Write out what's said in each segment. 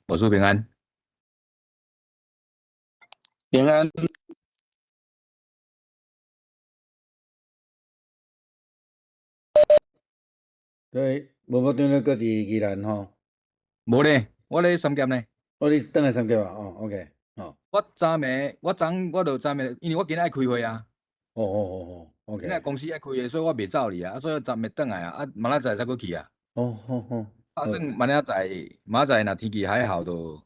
牧師平安。平安。對，無無長老閣佇宜蘭吼？無咧，我咧三峽呢。哦，你轉來三峽啊？哦，OK，哦。我昨暝，我昨我就昨暝，因為我今仔愛開會啊。哦，OK。今仔公司愛開會，所以我袂走去啊，啊，所以昨暝轉來啊，啊，明仔載才閣去啊。啊，算明仔載，明仔載若天氣還好，就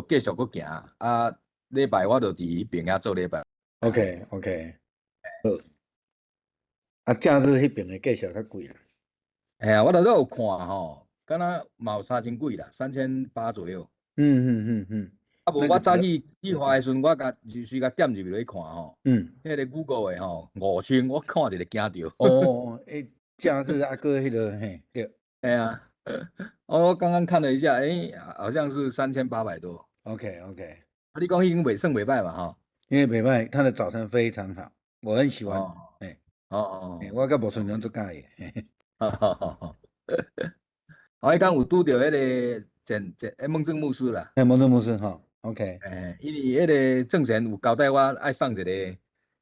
繼續閣行。啊，禮拜我就佇彼邊遐做禮拜。 OK，OK。好。啊，假日彼邊的價錢較貴啦。嘿啊，我頭拄有看吼，敢若嘛有三千幾啦，3800左右。啊無，我早起去花的時陣，我共隨共點入去看吼。彼个 Google 的吼，5000，我看一下驚著。哦，欸，假日啊，閣彼个嘿，對。嘿啊，我剛剛看了一下，欸，好像是3800多。 OK，OK。啊，你講彼間袂算袂䆀嘛吼？因為袂䆀，他的早餐非常好，我很喜歡。欸。我佮無村長足佮意。好好好好。我彼工有拄著彼个前前孟正牧師啦。欸，孟正牧師吼，OK。欸，因為彼个鄭賢有交代我愛送一个，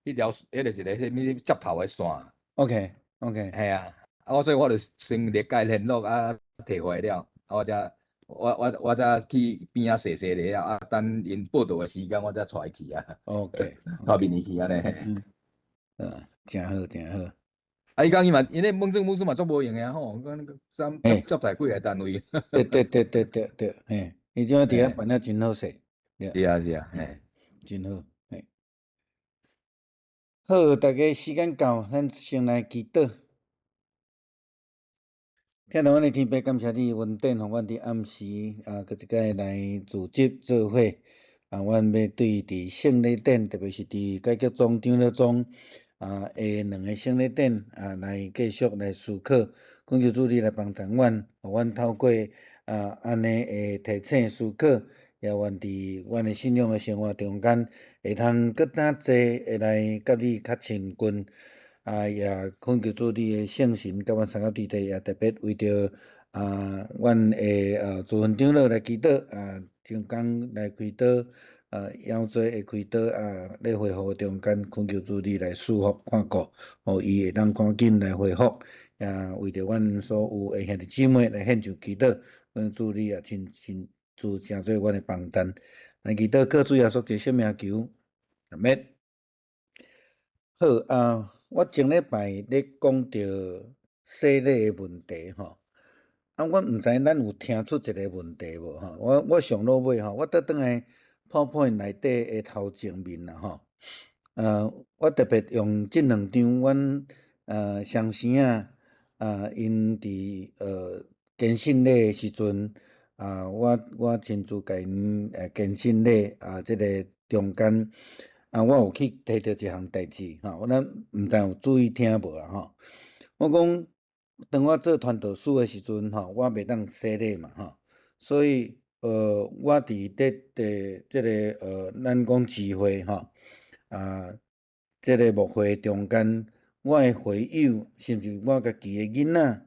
彼條彼个一个啥物接頭的線。 OK，OK。嘿啊，啊，我所以我就先立共伊聯絡啊，提回來了，啊，我才我才去邊仔踅踅咧啊，等𪜶報到的時間，我才帶伊去啊。 帶明年去按呢。嗯，誠好，誠好。啊，伊講伊嘛，𪜶咧孟正牧師嘛足無閒的吼，講咱接接待幾个單位。對對對對對對，嘿，伊這佇遐辦了真好勢。是啊是啊，嘿，真好，嘿。好，大家時間到，咱先來祈禱。疼愛阮的天父，感謝你恩典，予阮佇暗時啊，閣一擺來聚集做伙。啊，阮欲對佇聖禮典，特別是佇改革宗、長老宗啊，的兩个聖禮典啊，來繼續來思考。懇求主你來幫助阮，予阮透過啊按呢的提醒思考，也願佇阮的信仰的生活中間，會通閣較濟會來佮你較親近。啊，也懇求主你的聖神佮阮相佮佇咧，也特別為著啊，阮的主分長老來祈禱啊，將工來開刀啊，腰椎的開刀啊，咧恢復中間，懇求主你來賜福看顧，予伊會當趕緊來恢復。也為著阮所有的兄弟姊妹來獻上祈禱，願主你也親親自成做阮的幫贊。來祈禱，靠主耶穌基督聖名求，阿們。好啊，我前禮拜咧講著洗禮的問題吼，啊，我毋知咱有聽出一个問題無吼？我上落尾吼，我倒轉來 PowerPoint 內底的頭前面啦吼，我特別用這兩張阮雙生仔啊，𪜶佇堅信禮的時陣啊，我親自共𪜶堅信禮啊，這个中間啊，我有去提著一項代誌吼，咱毋知有注意聽無啊吼？我講當我做傳道師的時陣吼，我袂當洗禮嘛吼，所以我佇咧佇這个咱講聚會吼啊，這个牧會中間，我的會友，甚至我家己的囡仔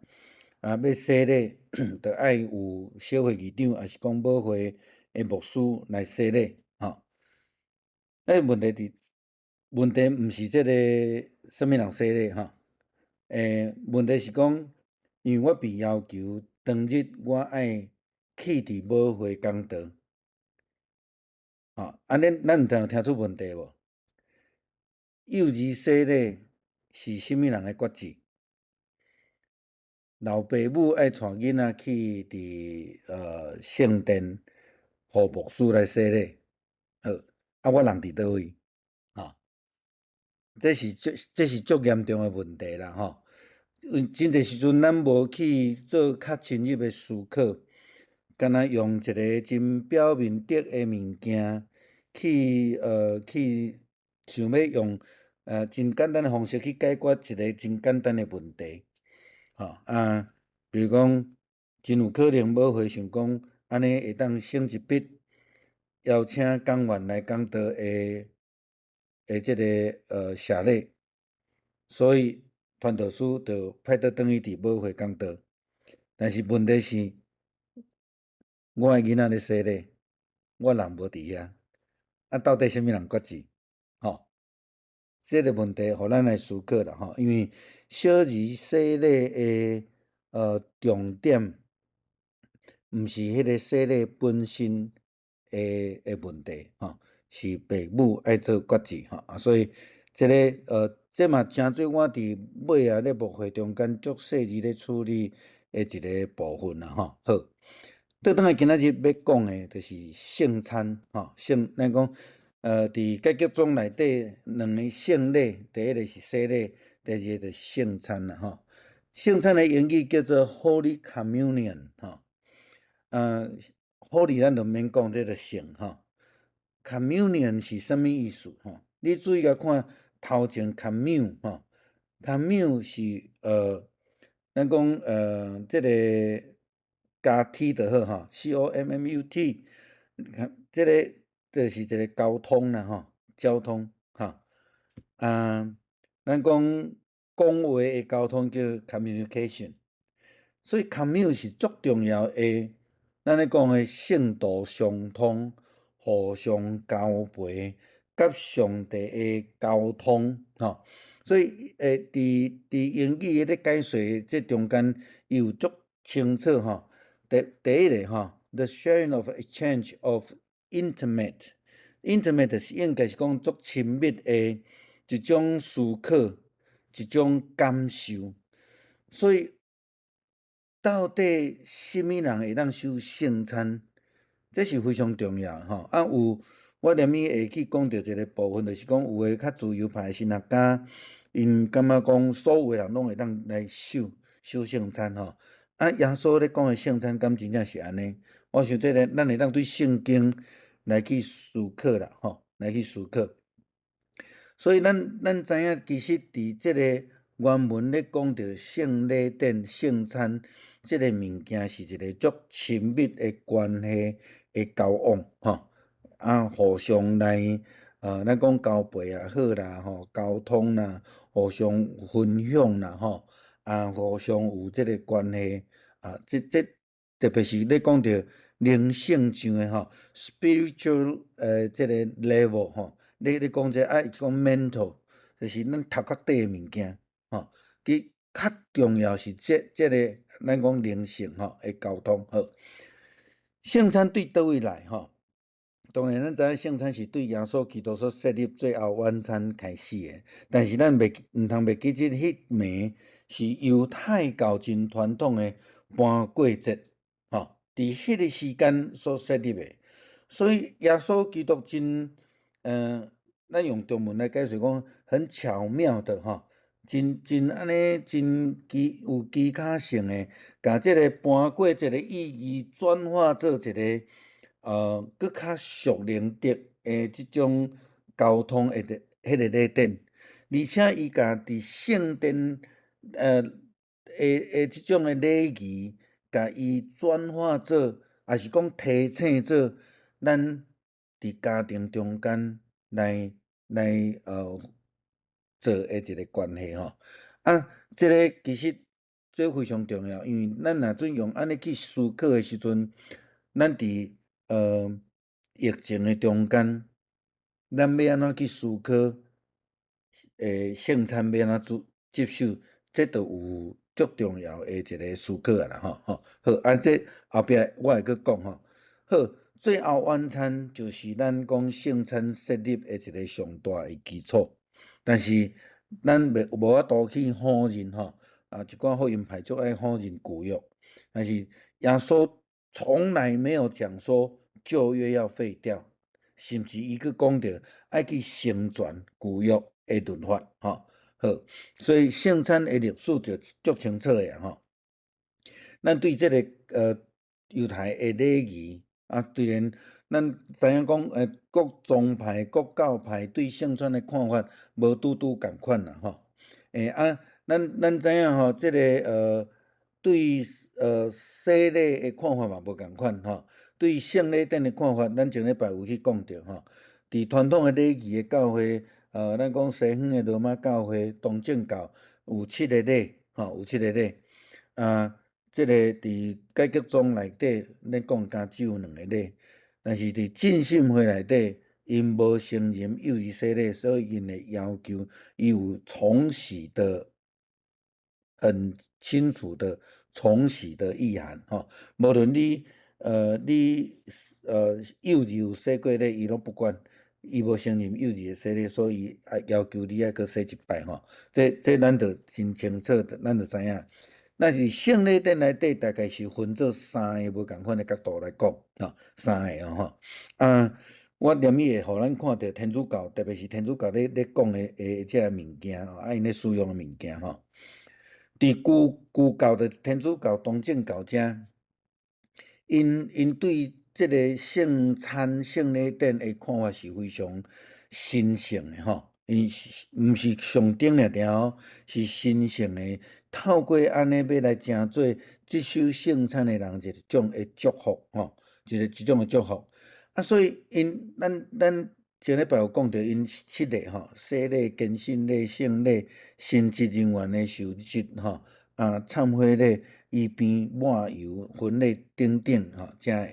啊，欲洗禮，著愛有小會議長，抑是講母會的牧師來洗禮吼。欸，問題佇問題毋是這个啥物人洗禮吼，欸，問題是講，因為我被要求當日我愛去佇母會講道，吼，按呢咱毋知有聽出問題無？幼兒洗禮是啥物人的決志？老爸母愛帶囡仔去佇聖殿，予牧師來洗禮，好，啊，我人佇佗位？吼，這是足嚴重的問題啦，吼。真濟時陣咱無去做較深入的思考，敢若用一个真表面的的物件去想欲用真簡單的方式去解決一个真簡單的問題，吼啊，比如講，真有可能母會想講，按呢會當省一筆邀請講員來講道的這个謝禮，所以傳道師就派倒轉去佇母會講道。但是問題是，我的囡仔咧洗禮，我人無佇遐，啊，到底啥物人決志？吼，這個問題，予咱來思考啦吼，因為小兒洗禮的重點，毋是彼個洗禮本身的問題吼，是父母愛做決志吼，啊，所以這個這嘛成做我佇尾仔咧牧會中間足細膩咧處理的一個部分啦吼。好，倒轉來今仔日欲講的，就是聖餐吼，聖咱講佇改革宗內底兩个聖禮，第一个是洗禮，第二个就是聖餐啦吼。聖餐的英語叫做 Holy Communion 吼，Holy 咱就毋免講，這個聖吼。Communion 是啥物意思吼？你注意共看頭前 commune 吼，commune 是咱講這个加 T 就好吼，COMMUT，這个就是一个交通啦吼，交通吼。啊，咱講講話的溝通叫 communication，所以 commune 是足重要的，咱咧講的聖徒相通、互相交陪、佮上帝的溝通吼。所以佇英語咧解說這中間，伊有足清楚吼。第一个吼，the sharing of exchange of intimate，intimate 是應該是講足親密的一種思考，一種感受。所以到底啥物人會當受聖餐？這是非常重要吼。啊，有我連伊會去講著一个部分，就是講有的較自由派的神學家，𪜶感覺講所有的人攏會當來受聖餐吼。啊，耶穌咧講的聖餐敢真正是按呢？我想這个咱會當對聖經來去思考啦，吼，來去思考。所以咱知影，其實佇這個原文咧講著聖禮典、聖餐這个物件，是一个足親密的關係的交往，吼，啊，互相來，咱講交陪也好啦，吼，溝通啦，互相分享啦，吼，啊，互相有這个關係，啊，這特別是咧講著靈性上的吼，spiritual 這个 level 吼，你講這啊，講 mental，就是咱頭殼底的物件，吼，其較重要是這个咱講靈性吼的溝通。好，聖餐對佗位來吼？當然，咱知影聖餐是對耶穌基督所設立最後晚餐開始的，但是咱袂毋通袂記得彼暝是猶太教真傳統的盤過節，吼，佇彼个時間所設立的，所以耶穌基督真，咱用中文來解釋講，很巧妙的吼，真按呢真有技巧性的，共這个盤過節的意義轉化做一个閣較屬靈的這種溝通的彼个禮典，而且伊共佇聖殿的這種的禮儀，共伊轉化做，抑是講提醒做，咱佇家庭中間來做的一个關係吼。啊，這个其實這非常重要，因為咱若準用按呢去思考的時陣，咱佇疫情的中間，咱欲按怎去思考？聖餐欲按怎接受？這就有足重要的一个思考啊啦吼吼。好，啊，這後壁我會閣講吼。好，最後晚餐就是咱講聖餐設立的一个上大的基礎，但是咱袂無法度去否認吼，啊，一寡福音派足愛否認舊約，但是耶穌從來沒有講說舊約要廢掉，甚至伊閣講著愛去成全舊約的律法，吼。好，所以聖餐的歷史就足清楚的吼。咱對這个猶太的禮儀啊，雖然咱知影講，各宗派、各教派對聖餐的看法無拄拄仝款啦，吼。啊，咱知影吼，這个對洗禮的看法嘛無仝款吼。對聖禮典的看法，咱前禮拜有去講著吼。佇傳統的禮儀的教會，咱講西方的羅馬教會、東正教有七个禮，吼，有七个禮。啊，這个佇改革宗內底咧講，敢只有兩个禮，但是佇浸信會內底，𪜶無承認幼兒洗禮，所以𪜶會要求伊有重洗的很清楚的重洗的意涵吼。無論你幼兒有洗過禮，伊攏不管，伊無承認幼兒的洗禮，所以愛要求你愛閣洗一擺吼。這咱就真清楚，咱就知影。那佇聖禮典內底，大概是分做三个無仝款的角度來講，吼，三个哦吼。啊，我連伊會予咱看著天主教，特別是天主教咧講的這个物件吼，啊，𪜶咧使用的物件吼。佇舊教的天主教、東正教遮，𪜶對這个聖餐、聖禮典的看法是非常神聖的吼。𪜶是毋是上頂爾爾哦，是神聖的。透過按呢欲來成做接受聖餐的人，一種的祝福吼，一種的祝福。啊，所以𪜶咱前禮拜有講著𪜶七禮吼，洗禮、堅信禮、聖禮、神職人員的受洗吼，啊，懺悔禮、醫病、抹油、婚禮等等吼，遮个。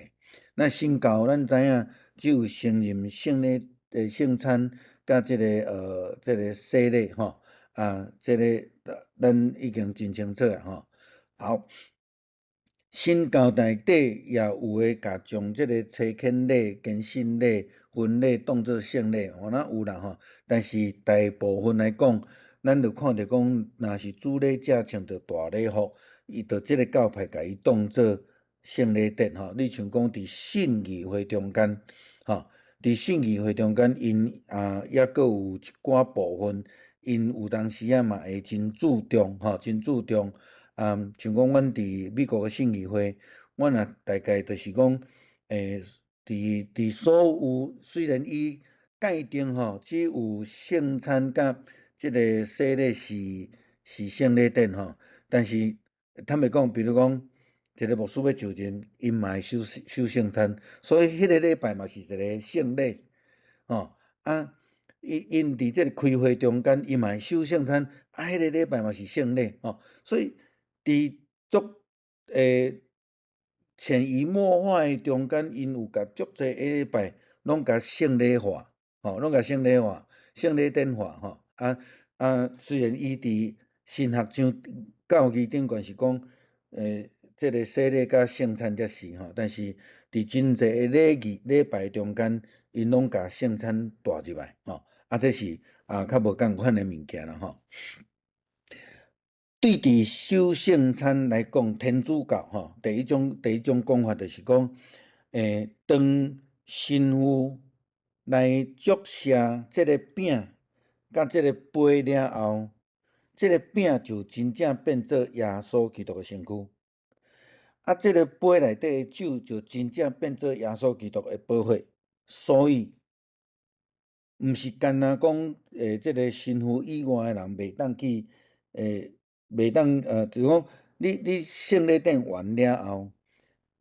那新教咱知影，只有承認聖禮的聖餐。佮這个洗禮吼，啊，這个咱已經真清楚啊吼。好，新教內底也有的，共將這个差遣禮、堅信禮、婚禮當做聖禮，有哪有啦吼。但是大部分來講，咱就看著講，若是主禮者穿著大禮服，伊就這个教派共伊當做聖禮典吼。你像講佇信義會中間，吼。佇信義會中間，𪜶啊，抑閣有一寡部分，𪜶有當時仔嘛會真注重，吼，真注重。啊，像講阮佇美國的信義會，阮也大概就是講，佇所有雖然伊界定吼，只有聖餐佮這个洗禮是聖禮典吼，但是坦白講，比如講，一个牧師欲就任，𪜶嘛會守聖餐，所以彼个禮拜嘛是一個聖禮，吼啊，𪜶佇這个開會中間，伊嘛會守聖餐，啊，彼个禮拜嘛是聖禮，吼，所以佇足潛移默化的中間，𪜶有共足濟個禮拜攏共聖禮化，吼，攏共聖禮化、聖禮典化，吼，啊啊，雖然伊佇神學上教義頂懸是講，這个洗禮佮聖餐才是吼，但是佇真濟个禮儀禮拜中間，𪜶攏共聖餐帶入來，吼，啊，這是啊較無仝款的物件啦吼。對佇守聖餐來講，天主教吼，第一種講法就是講，當神父來祝聖這个餅佮這个杯了後，這个餅就真正變做耶穌基督的身軀。啊，這个杯內底的酒就真正變做耶穌基督的寶血，所以，毋是干焦講，這个神父以外的人袂當去，袂當，就是講，你聖禮典完了後，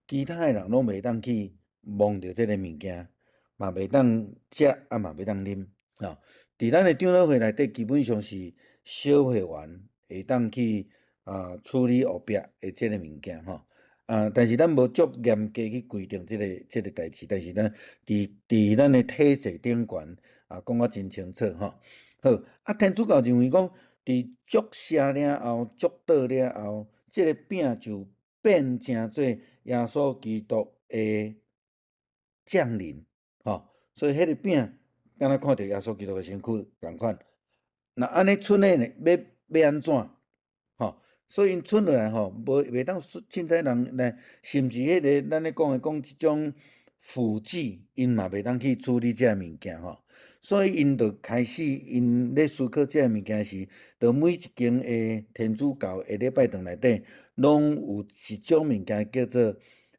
其他的人攏袂當去摸著這个物件，嘛袂當食，啊嘛袂當啉，吼。佇咱的長老會內底，基本上是小會員會當去處理後壁的這个物件，吼。啊，但是咱無足嚴格去規定這个代誌，但是咱佇咱的體制頂懸啊，講甲真清楚吼。好，啊，天主教認為講，佇祝聖了後、祝禱了後，這个餅就變成做耶穌基督的降臨，吼。所以彼个餅敢若看著耶穌基督的身軀仝款。若按呢賰的呢，欲按怎？吼？所以𪜶賰落來吼，無袂當凊彩人來，甚至彼个咱咧講的講這種輔祭，𪜶嘛袂當去處理這个物件吼。所以𪜶就開始𪜶咧思考這个物件時，就每一間的天主教的禮拜堂內底，攏有一種物件叫做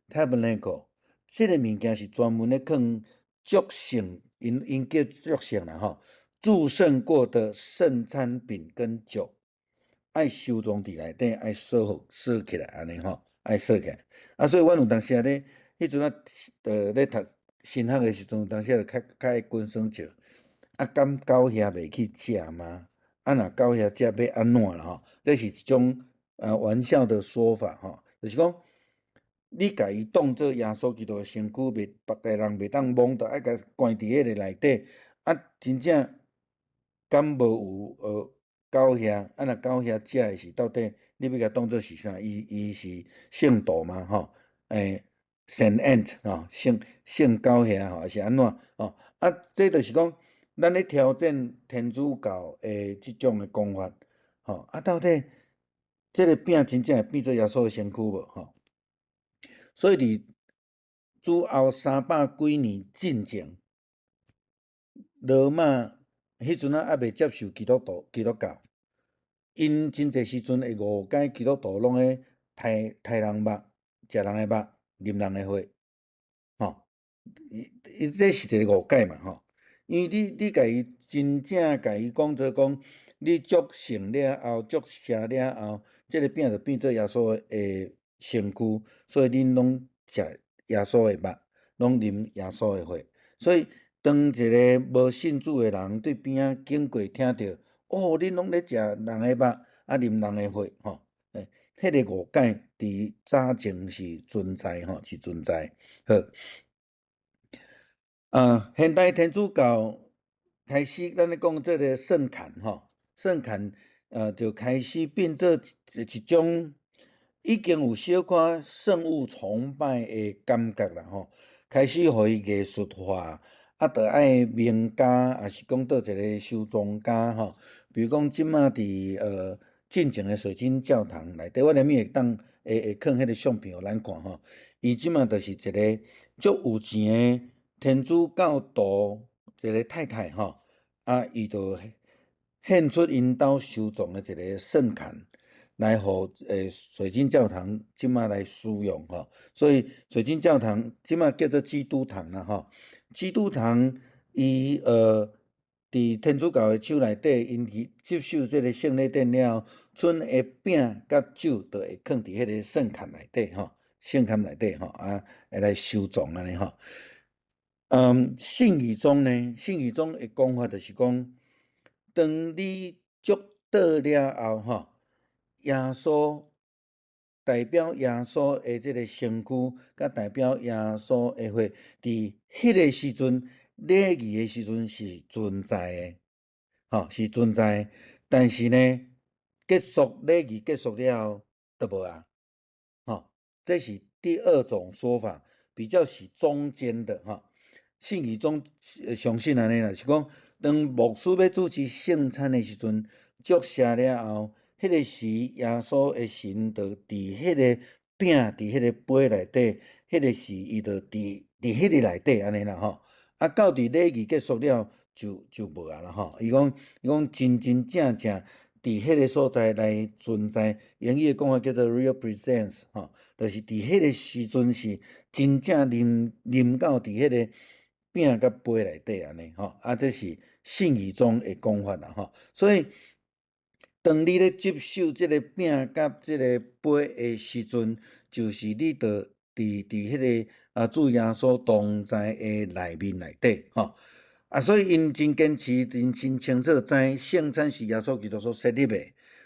tabernacle，這个物件是專門咧囥祝聖，𪜶叫祝聖啦吼，祝聖過的聖餐餅跟酒。愛收藏佇內底，愛鎖好鎖起來，按呢吼，愛鎖起來。啊，所以阮有當時仔咧，彼陣仔咧讀神學的時陣，有當時仔就較愛滾耍笑。啊，敢狗兄袂去食嗎？啊，若狗兄食欲按怎啦吼？這是一種玩笑的說法吼，就是講，你共伊當做耶穌基督的身軀，袂別个人袂當摸，著愛共關佇彼个內底。啊，真正敢無有狗遐？啊，若狗遐食的是到底你欲共當做是啥？伊是聖徒嗎？吼，聖 ant 吼，聖狗遐吼，還是按怎？吼，啊，這就是講，咱咧挑戰天主教的這種的講法，吼，啊，到底這个餅真正會變做耶穌的身軀無？吼？所以佇主後三百幾年進前，羅馬彼陣仔猶未接受基督徒、基督教，𪜶真濟時陣會誤解基督徒攏咧刣刣人肉、食人的肉、啉人的血，吼，伊伊這是一个誤解嘛，吼。因為你共伊真正共伊講做講，你祝聖了後、祝聖了後，這个餅就變做耶穌的身軀，所以恁攏食耶穌的肉，攏啉耶穌的血。所以當一个無信主的人對邊仔經過聽著，哦，恁攏咧食人的肉，啊啉人的血，吼，彼个誤解佇早前是存在，吼，是存在。好，啊，現代天主教開始，咱咧講這个聖龕，吼，聖龕，就開始變做一種已經有小可聖物崇拜的感覺啦，吼，開始予伊藝術化，啊，著愛名家，抑是講佗一个收藏家，吼，比如講這馬佇進前的水晶教堂內底，我連物會當會囥彼个相片予咱看吼，伊這馬就是一个足有錢的天主教徒一个太太吼，啊，伊就獻出𪜶兜收藏的一个聖龕，來予水晶教堂這馬來使用吼，所以水晶教堂這馬叫做基督堂啦吼，基督堂伊佇天主教的手內底，𪜶去接受這个聖禮典了後，賰的餅佮酒就會囥佇彼个聖龕內底吼，聖龕內底吼，啊，會來收藏按呢吼。信義宗呢，信義宗的講法就是講，當你祝禱了後吼，耶穌代表耶穌的這个身軀，佮代表耶穌的血，佇彼个時陣禮儀的時陣是存在的，吼，是存在的。但是呢，結束禮儀結束了後，就無啊，吼，這是第二種說法，比較是中間的吼。信義宗相信按呢啦，是講當牧師欲主持聖餐的時陣，祝謝了後，彼个時耶穌的身就佇彼個餅佇彼个杯內底，彼个時伊就佇彼个內底按呢啦吼。啊，到佇禮儀結束了就無啊啦吼。伊講真真正正佇彼个所在來存在，英語的講法叫做 real presence 吼，就是佇彼个時陣是真正臨到佇彼个餅佮杯內底按呢吼。啊，這是信義宗的講法啦吼。所以當你咧接受這个餅佮這个杯的時陣，就是你著佇彼个啊主耶穌同在的內面內底吼。啊，所以𪜶真堅持，𪜶真清楚知聖餐是耶穌基督所設立的，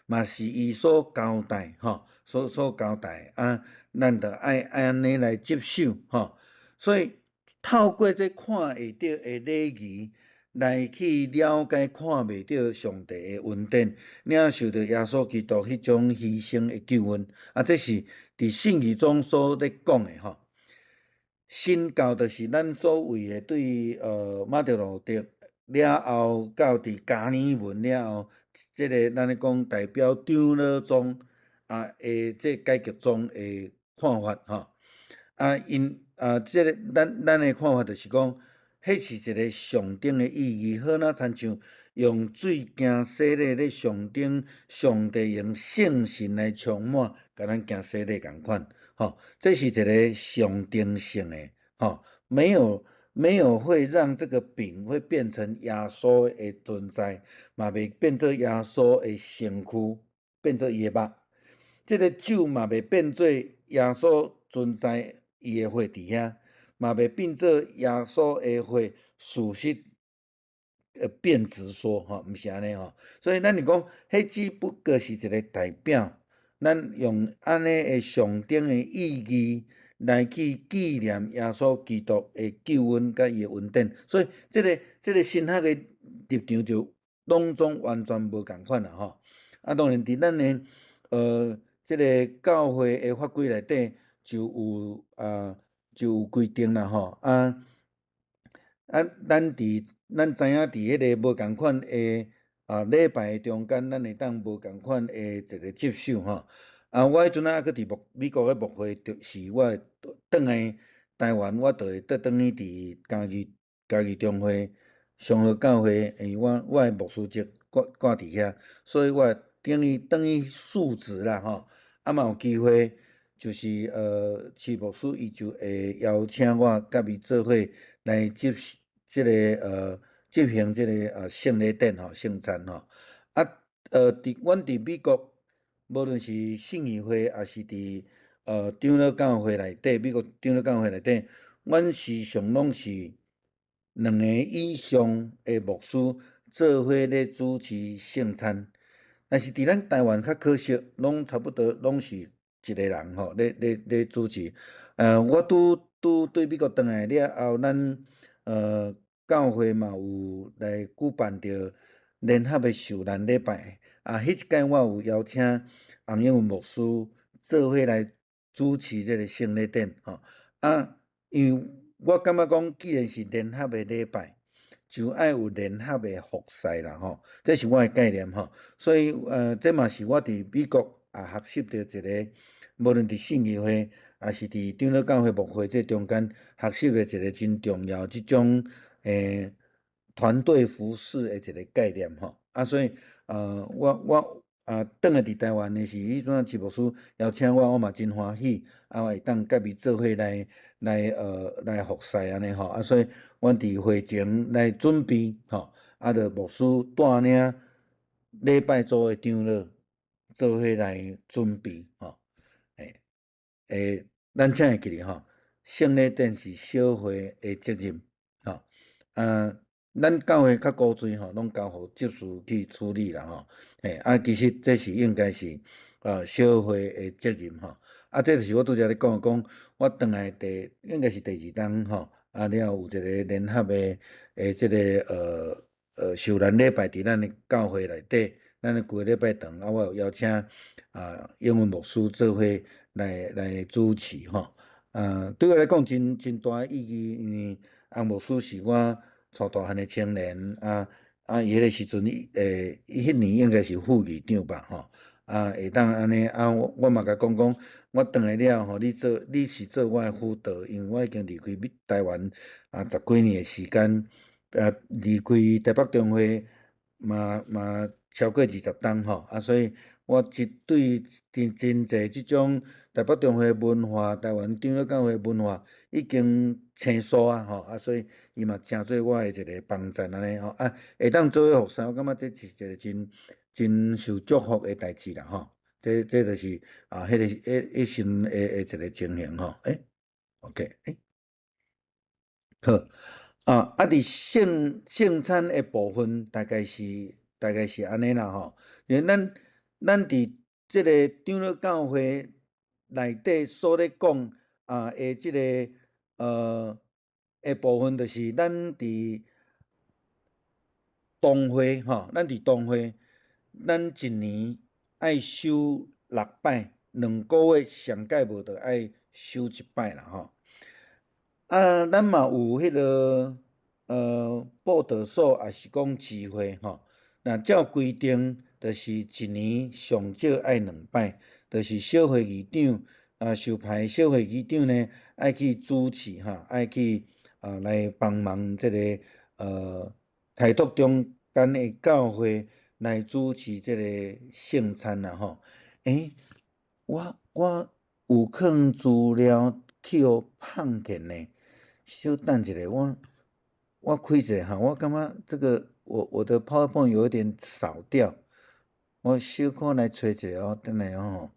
嘛是伊所交代吼，所交代啊，咱著愛按呢來接受吼。所以透過這看會著的禮儀來去了解看袂著上帝的恩典，領受著耶穌基督彼種犧牲的救恩，啊，這是佇信義中所咧講的吼。新教就是咱所謂的對馬丁路德了後，到佇加爾文了後，這个咱咧講代表長老宗啊的這改革宗的看法吼。啊，𪜶啊，這个咱的看法就是講，彼是一个象徵的意義，好若親像用水行洗禮咧象徵上帝用聖神來充滿，共咱行洗禮仝款，吼，這是一个象徵性的，吼，沒有會讓這個餅會變成耶穌的存在，嘛袂變做耶穌的身軀，變做伊的肉。這个酒嘛袂變做耶穌存在伊的血佇遐，嘛袂變做耶穌的血事實變質說，吼，毋是按呢吼。所以咱是講，彼只不過是一个代表，咱用按呢的上頂的意義來去紀念耶穌基督的救恩佮伊的恩典，所以這個神學的立場就攏總完全無仝款啦吼。啊，當然佇咱的這个教會的法規內底就有規定啦吼。啊，咱知影佇彼个無仝款的禮拜的中間，咱會當無仝款的一個接受吼。啊，我彼陣仔猶閣佇美國的牧會，就是我會轉來台灣，我就會倒轉去佇嘉義中會松和教會，因為我的牧師職掛佇遐，所以我等於等於述職啦吼。啊嘛有機會，就是徐牧師伊就會邀請我佮伊做伙來執這个執行這个聖禮典吼，聖餐吼。啊，阮佇美國，無論是信義會，抑是佇長老教會內底，美國長老教會內底，阮時常攏是兩个以上的牧師做伙咧主持聖餐。但是佇咱台灣較可惜，攏差不多攏是一个人吼，咧主持。我拄拄對美國轉來了後，咱教會嘛有來舉辦著聯合的受難禮拜。啊，彼一擺我有邀請洪英文牧師做伙來主持這个聖禮典吼。啊，因為我感覺講，既然是聯合的禮拜，就愛有聯合的服侍啦吼，這是我的概念吼。所以這嘛是我佇美國也學習著一个，無論佇信義會，抑是佇長老教會牧會這中間學習的一个真重要這種團隊服侍的一个概念吼。啊，所以我轉來佇台灣的時，彼陣徐牧師邀請我，我嘛真歡喜，啊，我會當佮伊做伙來服侍按呢吼。啊，所以阮佇會前來準備吼，啊，著牧師帶領禮拜組的長老做伙來準備吼。咱請會記得吼，聖禮典是小會的責任吼。啊，咱教會較古錐吼，攏交予執事去處理啦吼。啊，其實這是應該是小會的責任吼。啊，這就是我拄才咧講，講我轉來應該是第二冬吼，啊了有一个聯合的這个受難禮拜佇咱的教會內底，咱的規个禮拜堂，啊，我有邀請英文牧師做伙來主持吼。啊，對我來講真大的意義，因為洪牧師是我帶大漢的青年，啊，伊彼个時陣，伊彼年應該是副議長吧，吼，啊，會當按呢，啊，我嘛共講講，我轉來了後，你是做我的輔導，因為我已經離開台灣十幾年的時間，啊，離開台北中會嘛超過20冬吼，啊，所以我對真濟這種台北中會文化、台灣長老教會文化已經生疏啊，吼，啊，所以伊嘛成做我的一个幫贊按呢吼，啊，會當做伙服侍，我感覺這是一个真受祝福的代誌啦，吼，這就是啊，彼个彼時陣的一个情形吼，OK，好，啊，佇聖餐的部分大概是按呢啦吼，因為咱佇這个長老教會內底所咧講的這个的部分，就是咱佇堂會吼，咱佇堂會，咱一年愛守六擺，2個月上蓋無就愛守一擺啦吼。啊，咱嘛有彼个報道所，抑是講支會吼。若照規定，就是一年上少愛兩擺，就是小會議長受派小會議長呢，愛去主持哈，愛去來幫忙這个開拓中間的教會來主持這个聖餐啦吼。我有囥資料去予放見呢，小等一下，我開一下哈，我感覺這个我的 PowerPoint 有點少掉，我小可來揣一下哦，等下哦，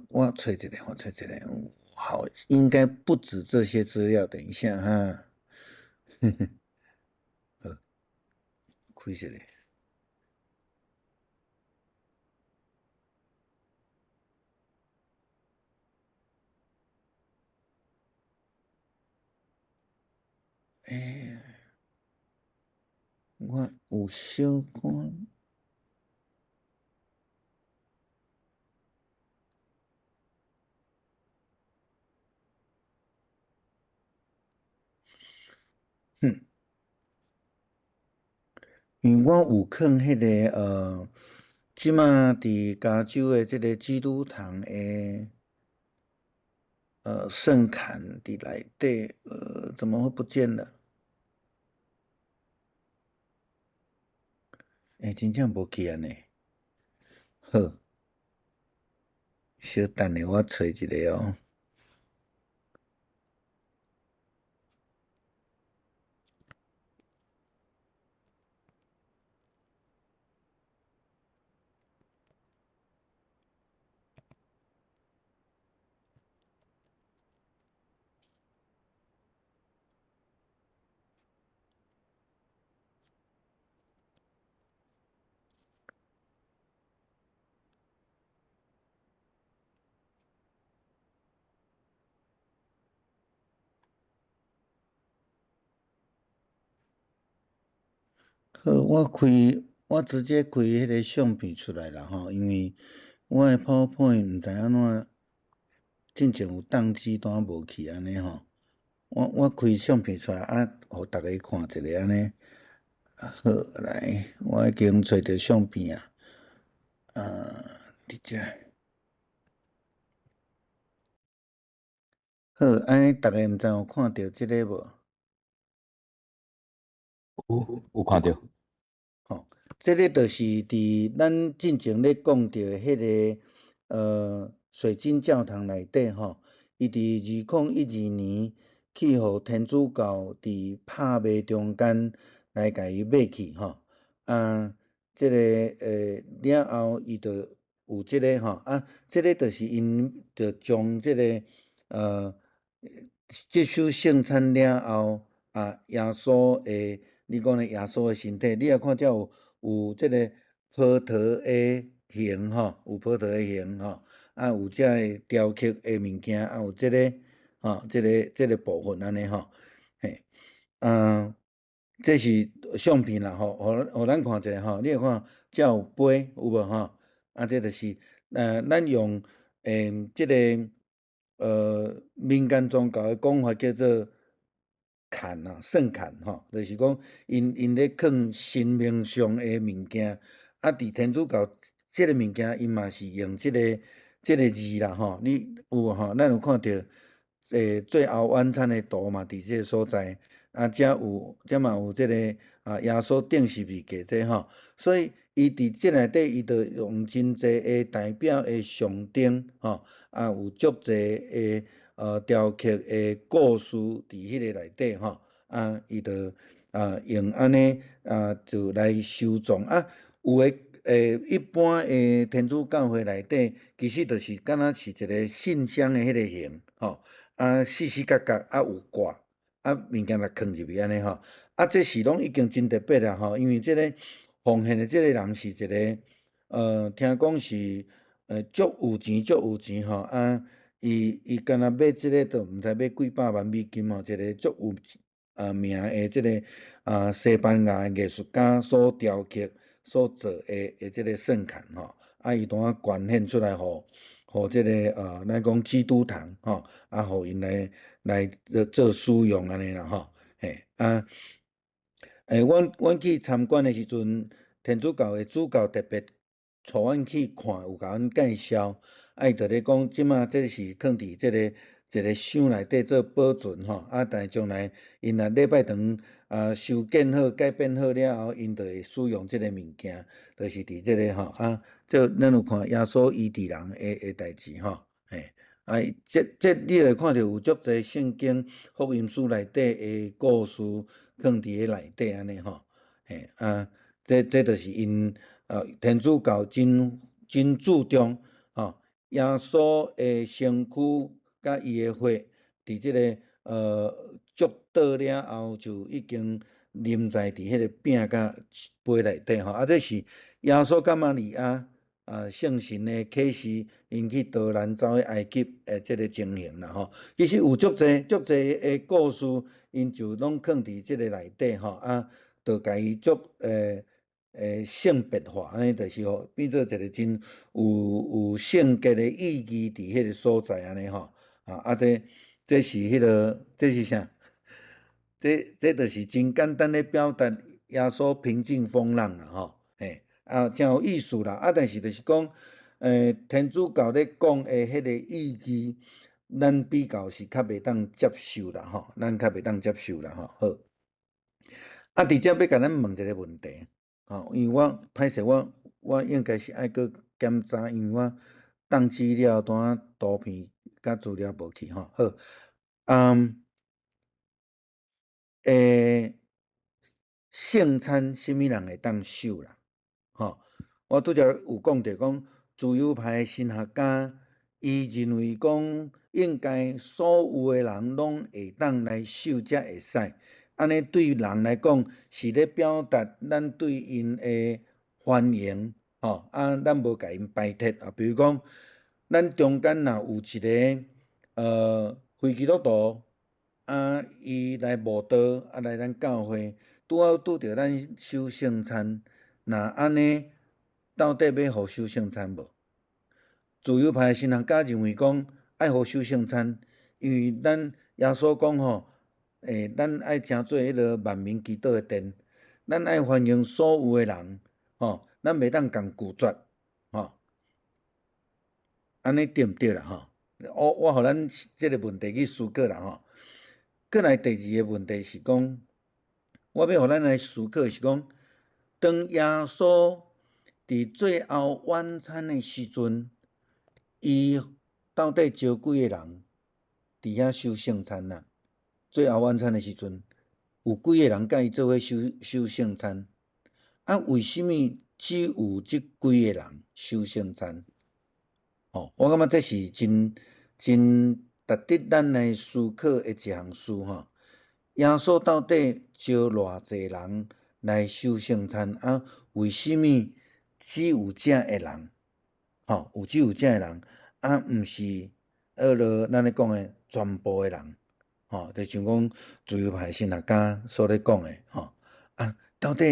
我揣一下，我揣一下，好，應該不止這些資料，等一下哈，好，開一下。欸，我有小可。哼，因為我有囥彼个這馬佇加州的這个基督堂的聖龛佇內底，怎麼會不見了？欸，真正無去按呢。好，小等下我揣一下哦。好，我直接開彼个相片出來啦吼，因為我的 PowerPoint 毋知按怎，進前有當機，拄無去按呢吼。我開相片出來啊，予逐家看一下按呢。好，來，我已經揣著相片啊。佇遮。好，按呢逐家毋知有看著這个無？有看著。吼，這个就是佇咱進前咧講著彼个水晶教堂內底吼，伊佇2012年去予天主教佇拍賣中間來共伊買去吼，啊，這个了後伊就有這个吼，啊，這个就是𪜶就將這个接受聖餐了後啊，耶穌的，你講的耶穌的身體，你若看這有這个葡萄的形吼，有葡萄的形吼，啊，有這个雕刻的物件，啊，有這个吼，這个部分按呢吼，嘿，啊，這是相片啦吼，予咱看一下吼，你會看這有杯有無吼？啊，這就是，咱用這个民間宗教的講法叫做龛啊，聖龛吼，就是講𪜶咧囥神明上的物件，啊，佇天主教這个物件，𪜶嘛是用這个字啦吼，你有無吼？咱有看著，最後晚餐的圖嘛，佇這个所在，啊，遮有，遮嘛有這个啊，耶穌釘十字架這吼，所以伊佇這內底，伊就用真濟的代表的象徵吼，啊，有足濟的雕刻的故事佇彼个內底吼，啊，伊就啊用按呢啊就來收藏啊，有的一般的天主教會內底，其實就是敢若是一個信箱的彼个形吼，啊四四角角啊有掛，啊物件來囥入去按呢吼，啊這是攏已經真特別啦吼，因為這个奉獻的這个人是一個聽講是足有錢足有錢吼，啊伊敢若買這个都毋知買幾百萬美金吼，一個足有名的這个啊西班牙藝術家所雕刻所做的這个聖龛吼，啊伊當捐獻出來予這个咱講基督堂吼，啊予𪜶來做使用按呢啦吼，嘿啊，阮去參觀的時陣，天主教的主教特別帶阮去看，有共阮介紹，啊伊就咧講，這馬這是囥佇這个一个箱內底做保存吼，啊但是將來𪜶若禮拜堂啊修建好、改變好了後，𪜶就會使用這个物件，就是佇這个吼啊，這咱有看耶穌醫治人的代誌吼，嘿，啊，這你會看著有足濟聖經福音書內底的故事囥佇咧內底按呢吼，嘿，啊，這就是𪜶天主教真注重吼耶穌的身軀佮伊的血，佇這个祝禱了後就已經臨在佇彼个餅佮杯內底吼，啊，這是耶穌佮瑪利亞啊，聖神的啟示，𪜶去逃難走去埃及的這个情形啦吼。其實有足濟足濟的故事，𪜶就攏囥佇這个內底吼，啊，就共伊足性別化，按呢就是吼，變做一个真有性格的意義佇彼个所在按呢吼。啊，這是彼个，這是啥？這就是真簡單咧表達耶穌平靜風浪啦吼，嘿，啊，誠有意思啦。啊，但是就是講，天主教咧講的彼个意義，咱比較是較袂當接受啦吼，咱較袂當接受啦吼。好，啊，佇遮欲共咱問一个問題，吼，因為我歹勢，我應該是愛閣檢查，因為我檔資料單圖片佮資料無去吼。好，聖餐啥物人會當受啦？吼，我拄才有講著講，自由派神學家伊認為講，應該所有的人攏會當來受才會使。按呢對人來講，是咧表達咱對𪜶的歡迎，吼，啊，咱無共𪜶排斥啊。比如講，咱中間若有一个非基督徒，啊，伊來慕道，啊，來咱教會，拄好拄著咱守聖餐，若按呢，到底欲予守聖餐無？自由派神學家認為講，愛予守聖餐，因為咱耶穌講吼，咱愛成做彼个萬民祈禱的殿，咱愛歡迎所有的人，吼，咱袂當共拒絕，吼，按呢對毋對啦？吼，我予咱這个問題去思考啦，吼。閣來第二个問題是講，我欲予咱來思考是講，當耶穌佇最後晚餐的時陣，伊到底招幾個人佇遐守聖餐啊？最後晚餐的時陣，有幾個人佮伊做伙守聖餐？啊，為啥物只有這幾個人守聖餐？吼，我感覺這是真真值得咱來思考的一項事吼。耶穌到底招偌濟人來守聖餐？啊，為啥物只有這个人？吼，有只有這个人，啊，毋是學落咱咧講的全部的人，吼，就像講自由派神學家所咧講的，吼，啊，到底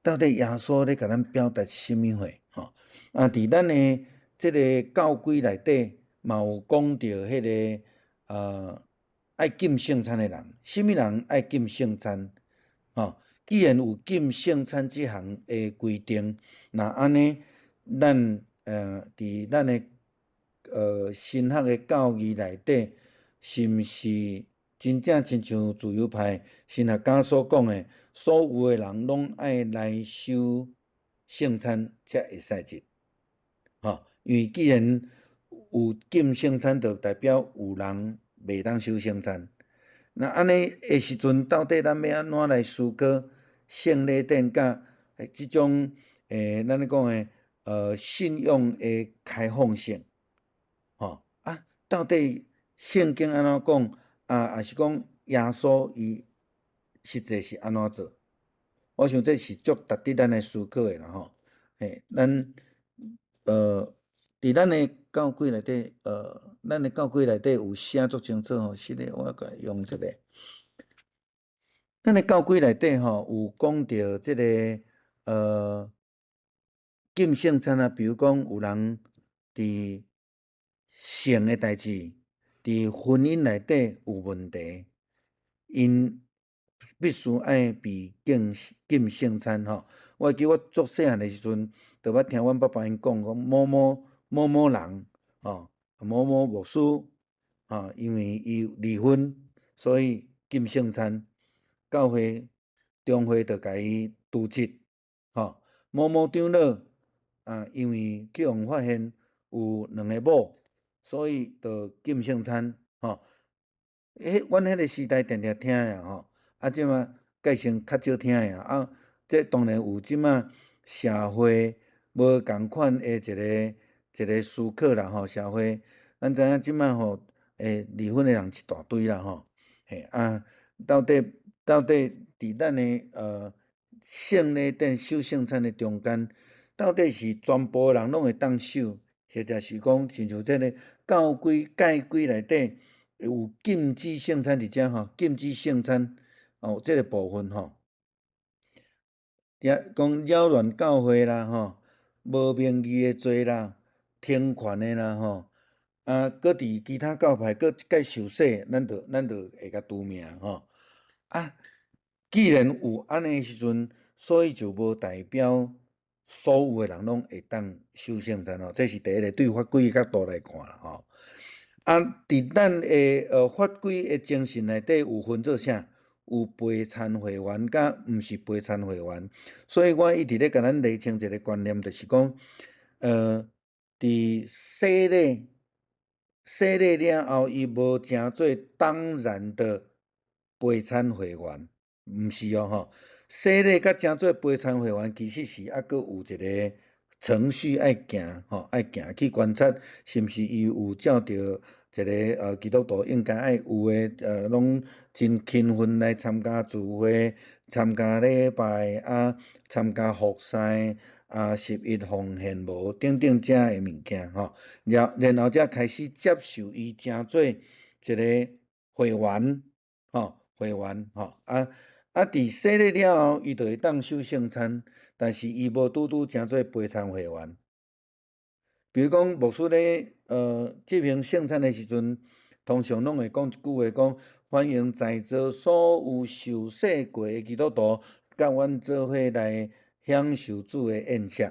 耶穌咧共咱表達啥物貨？吼，啊，佇咱的這个教規內底嘛有講著彼个愛禁聖餐的人，啥物人愛禁聖餐？吼，既然有禁聖餐這項的規定，若按呢，咱佇咱的神學的教義內底，是毋是真正親像自由派神學家所講的，所有的人攏愛來守聖餐才會使入？吼，因為既然有禁聖餐，就代表有人袂當守聖餐。那按呢的時陣，到底咱欲按怎來思考聖禮典佮這種咱咧講的信仰的開放性？吼啊，到底聖經按怎講？啊，抑是講耶穌伊實際是按怎做？我想這是足值得咱來思考的啦吼。咱佇咱的教規內底，咱的教規內底有寫足清楚吼，是咧，我共用這个。咱的教規內底吼有講著這个禁聖餐啊，比如講有人佇性的代誌，佇婚姻內底有問題，𪜶必須愛被禁聖餐吼。我會記我足細漢的時陣，就捌聽阮爸爸𪜶講，講某某某某人，吼，某某牧師，吼，因為伊離婚，所以禁聖餐，教會中會就共伊辭職，吼。某某長老，啊，因為去予發現有兩个某，所以就禁聖餐，吼。阮彼个時代定定聽的吼，啊，這馬改成較少聽的啊。這當然有這馬社會無仝款的一个一个思考啦吼。社會，咱知影這馬吼，離婚的人一大堆啦吼。嘿啊，到底佇咱的聖禮典守聖餐的中間，到底是全部人攏會當守，或者是講親像這个教規戒規內底有禁止聖餐佇遮吼，禁止聖餐哦，這个部分吼，講擾亂教會啦吼，無名義的罪啦，停權的啦吼，啊，閣佇其他教派閣一擺受洗，咱就會共除名吼。啊，既然有按呢時陣，所以就無代表所有的人攏會當守聖餐吼，這是第一个對法規的角度來看啦吼。啊，佇咱的法規的精神內底有分做啥？有陪餐會員佮毋是陪餐會員，所以我一直咧共咱釐清一个觀念，就是講，佇洗禮洗禮了後，伊無成做當然的陪餐會員，毋是哦吼。洗禮佮成做陪餐會員，其實是猶閣有一个程序愛行吼，愛行去觀察，是毋是伊有照著一个基督徒應該愛有的，攏真勤奮來參加聚會、參加禮拜啊、參加服侍啊、十一奉獻無等等這的物件吼，然後才開始接受伊成做一个會員吼，會員吼啊啊！佇洗禮了後，伊就會當守聖餐，但是伊無拄拄成做陪餐會員。比如講，牧師咧執行聖餐的時陣，通常攏會講一句話，講歡迎在座所有受洗過的基督徒，佮阮做伙來享受主的宴席。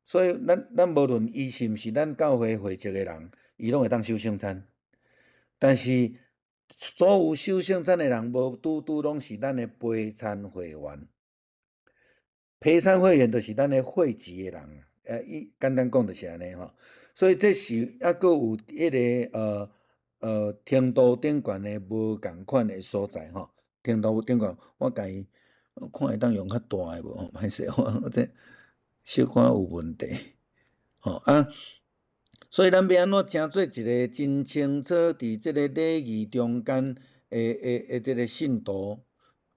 所以咱無論伊是毋是咱教會會籍的人，伊攏會當守聖餐。但是所有守聖餐的人，無拄拄攏是咱的陪餐會員。陪餐會員就是咱的會籍的人。伊簡單講就是按呢吼，所以這是猶閣有彼个程度頂懸的無仝款的所在吼。程度頂懸，我共伊看會當用較大的無？歹勢，我這小可有問題，吼啊。所以咱欲按怎成做一个真清楚佇這个禮儀中間的這个信徒？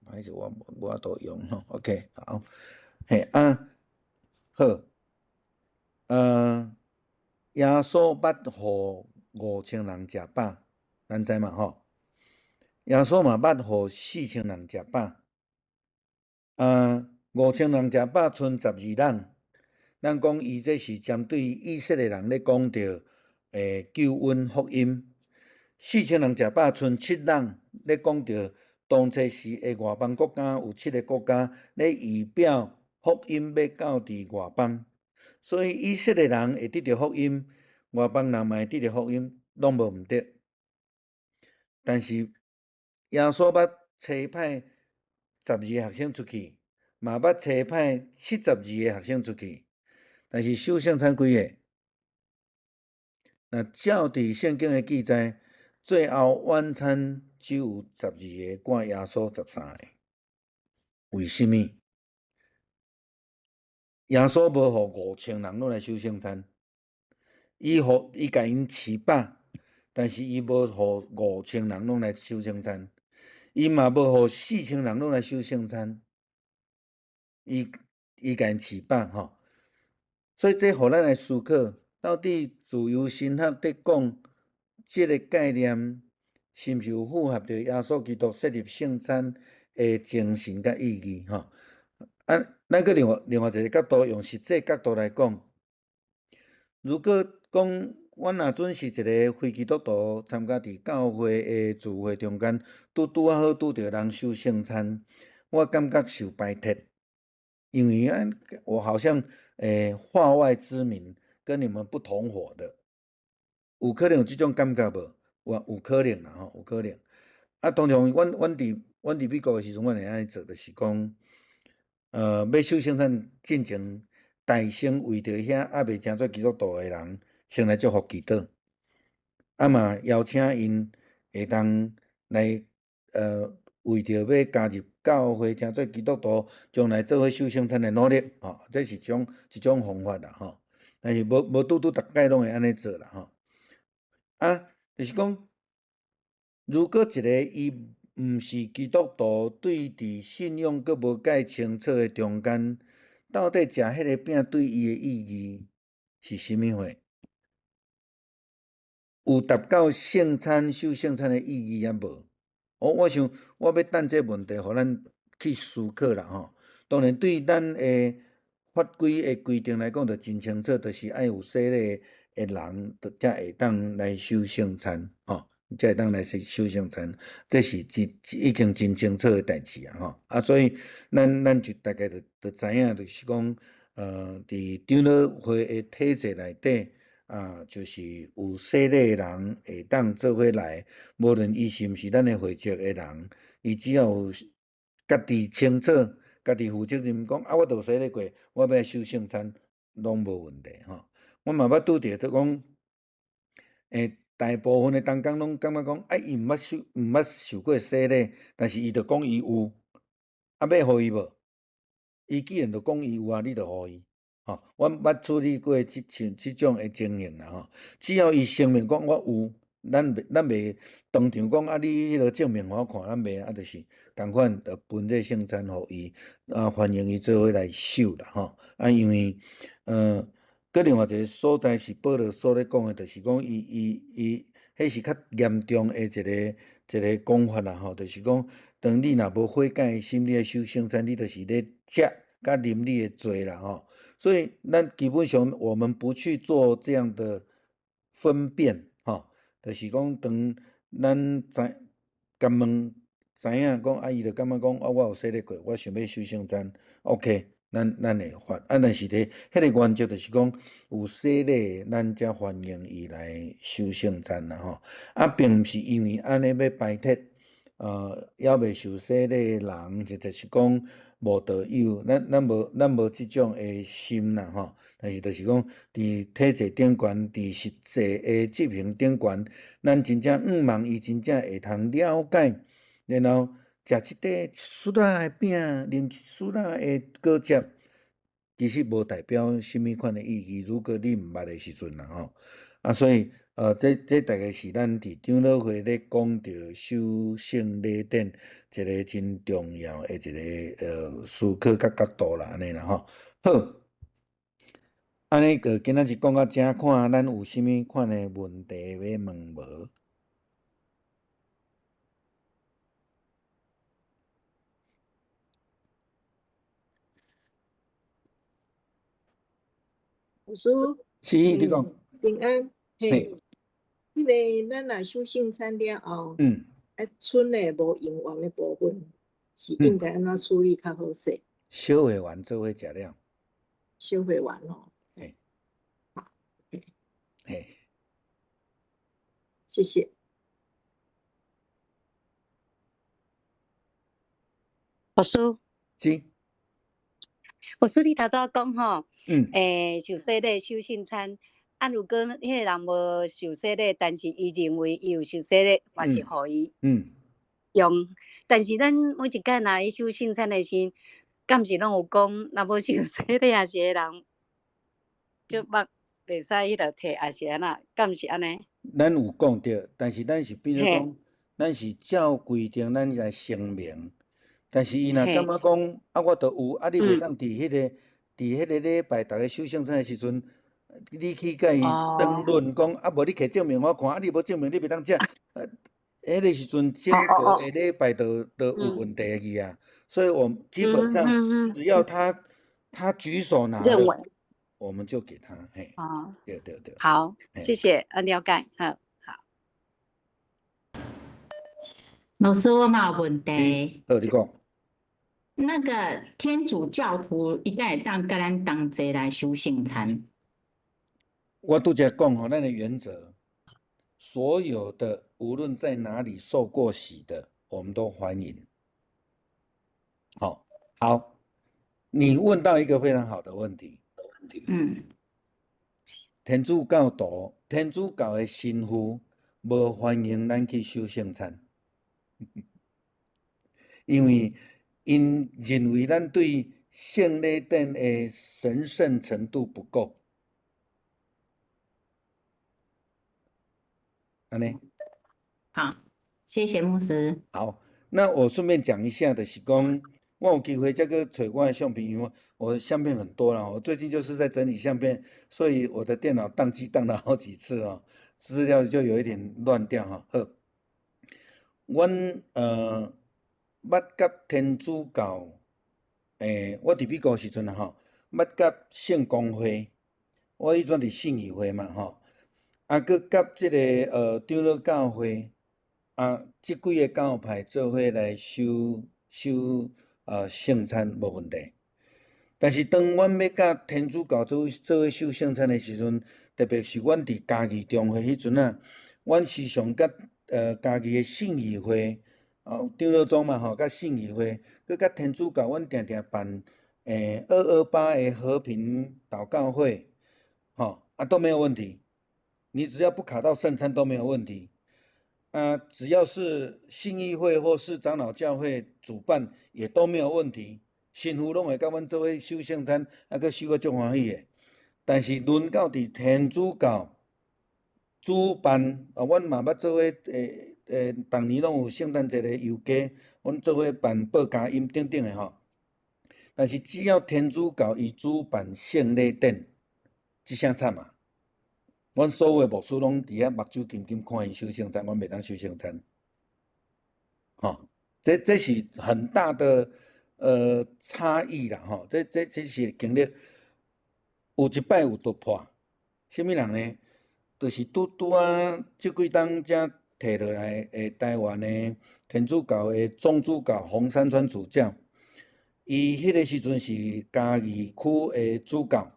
歹勢，我無法度用吼。OK，好，嘿啊，好。耶穌捌予5000人食飽，咱知嘛吼？耶穌嘛捌予4000人食飽。5000人食飽，賰12籃。咱講伊這是針對以色列人咧講著，救恩福音。四千人食飽，賰7籃，咧講著當初時的外邦國家有七个國家咧預表福音欲到佇外邦。所以以色列人會得著福音，外邦人嘛會得著福音，攏無毋對。但是耶穌捌差派12個學生出去，嘛捌差派72個學生出去，但是守聖餐幾个？若照佇聖經的記載，最後晚餐只有十二个，掛耶穌13個。為啥物？耶穌無予5000人攏來守聖餐，伊予伊共𪜶飼飽，但是伊無予五千人攏來守聖餐，伊嘛無予四千人攏來守聖餐，伊共𪜶飼飽吼。所以這予咱來思考，到底自由神學佇講這个概念，是毋是有符合著耶穌基督設立聖餐的精神佮意義吼？啊，咱閣另外一个角度，用實際角度來講，如果講阮若準是一个非基督徒，參加佇教會的聚會中間，拄拄仔好拄著人守聖餐，我感覺受排斥，因為啊，我好像化外之民，跟你們不同夥的，有可能有這種感覺無？有可能啦吼，有可能。啊，通常阮佇美國的時陣，阮會按呢做，就是講，欲守聖餐進前，大聲為著遐猶未成做基督徒的人，先來祝福祈禱，啊嘛邀請𪜶會當來，為著欲加入教會，成做基督徒，將來做伙守聖餐的努力，吼，這是一種方法啦，吼。但是無拄拄逐擺攏會按呢做啦，吼。啊，就是講，如果一个伊毋是基督徒，對佇信仰閣無蓋清楚的中間，到底食彼个餅對伊的意義是啥物貨？有達到聖餐守聖餐的意義抑無？我想我欲等這問題，予咱去思考啦吼。當然，對咱的法規的規定來講，就真清楚，就是愛有洗禮的人，就才會當來守聖餐，吼，才會當來守聖餐，這是真已經真清楚的代誌啊，吼。啊，所以咱就大概就知影，就是講，佇長老會的體制內底，啊，就是有洗禮的人會當做伙來，無論伊是毋是咱的會籍的人，伊只要有家己清楚、家己負責任，講啊，我都有洗禮過，我欲來守聖餐，攏無問題吼。我嘛捌拄著，就講，大部分的同工攏感覺講，啊，伊毋捌受過洗禮，但是伊就講伊有，啊，欲予伊無？伊既然就講伊有啊，你就予伊。吼，阮捌處理過這像這種的情形啦吼。只要伊聲明講我有，咱袂當場講啊，你彼個證明予我看，咱袂啊，就是仝款就分這聖餐予伊，啊，歡迎伊做伙來守啦吼。啊，因為，閣另外一個所在是保羅所咧講的，就是講伊，彼是較嚴重的一個講法啦吼，就是講，當你若無悔改的心，你來守聖餐，你就是咧食佮啉你的罪啦吼。所以，咱基本上我們不去做這樣的分辨，吼，就是講當咱知共問知影講，啊，伊就感覺講，啊，我有洗禮過，我想欲守聖餐，OK，咱會發，啊，但是咧，彼個原則就是講，有洗禮，咱才歡迎伊來守聖餐啦，吼，啊，並毋是因為按呢欲排斥，猶未受洗禮的人，或者是講無道友，咱無這種的心啦，吼。但是就是講，佇體制頂懸，佇實際的執行頂懸，咱真正向望伊真正會通了解，然後食這塊一絲仔的餅，啉一絲仔的果汁，其實無代表啥物款的意義。如果你毋捌的時陣啦，吼，啊，所以，這大概是咱佇長老會咧講著守聖禮典一個真重要的一個思考佮角度啦，按呢啦吼。好，按呢就今仔日講到遮，看咱有啥物款的問題欲問無？牧師，是，你講。平安，嘿。彼个咱若守聖餐了後，啊，賰的無用完的部分，是應該按怎處理較好勢？小會員做伙食了。小會員哦。嘿。好，嘿。嘿。謝謝。牧師。是。牧師，你頭拄仔講吼，受洗禮、守聖餐。啊，如果彼个人無受洗禮，但是伊認為伊有受洗禮，嘛是予伊用。但是咱每一擺若去守聖餐的時，敢是攏有講，若無受洗禮抑是彼人，就捌袂使彼落提，抑是按怎？敢是按呢？咱有講著，但是咱是變做講，咱是照規定，咱來聲明。但是伊若感覺講，啊，我都有，啊，你袂當佇彼個禮拜逐家守聖餐的時陣，你去共伊爭論講，啊，無你摕證明我看，啊，你無證明你袂當食，彼個時陣整個的禮拜就有問題去啊。所以我基本上只要他舉手拿了，我們就給他。嘿，對對對。好，謝謝，了解，好，好。老師，我嘛有問題。好，你講。那個天主教徒伊敢會當佮咱同齊來守聖餐？我拄才講吼，咱的原則，所有的無論在哪裡受過洗的，我們都歡迎。好，好，你問到一個非常好的問題。天主教徒、天主教的神父無歡迎咱去守聖餐，因為𪜶認為咱對聖禮典的神聖程度不夠。按呢？好，謝謝牧師。好，那我順便講一下，就是講，我我有機會再閣揣我的相片，因為我相片很多啦。我最近就是在整理相片，所以我的電腦當機當了好幾次哦，資料就有一點亂掉哈。好，阮捌佮天主教，我佇美國時陣啊吼，捌佮聖公會，我彼陣佇信義會嘛吼，啊，閣佮這个長老教會，啊，這幾个教派做伙來守聖餐無問題。但是當阮欲佮天主教做伙守聖餐的時陣，特別是阮佇嘉義中會彼陣啊，阮時常佮嘉義的信義會，哦，長老宗嘛吼，佮信義會，閣佮天主教，阮定定辦228的和平禱告會，吼，啊都沒有問題。你只要不卡到聖餐都沒有問題。啊，只要是信義會或是長老教會主辦，也都沒有問題。神父攏會佮阮做伙守聖餐，啊，閣守閣足歡喜的。但是輪到佇天主教主辦，啊，阮嘛捌做伙逐年攏有聖誕節的遊街，阮做伙辦報佳音等等的吼。但是只要天主教伊主辦聖禮典，這聲慘啊！阮所有的牧師攏佇遐目睭金金看𪜶守聖餐，阮袂當守聖餐。吼，這是很大的差異啦，吼，這是經歷有一擺有突破，啥物人呢？就是拄拄仔這幾冬才提落來的台灣的天主教的總主教洪山川主教，伊彼个時陣是嘉義區的主教，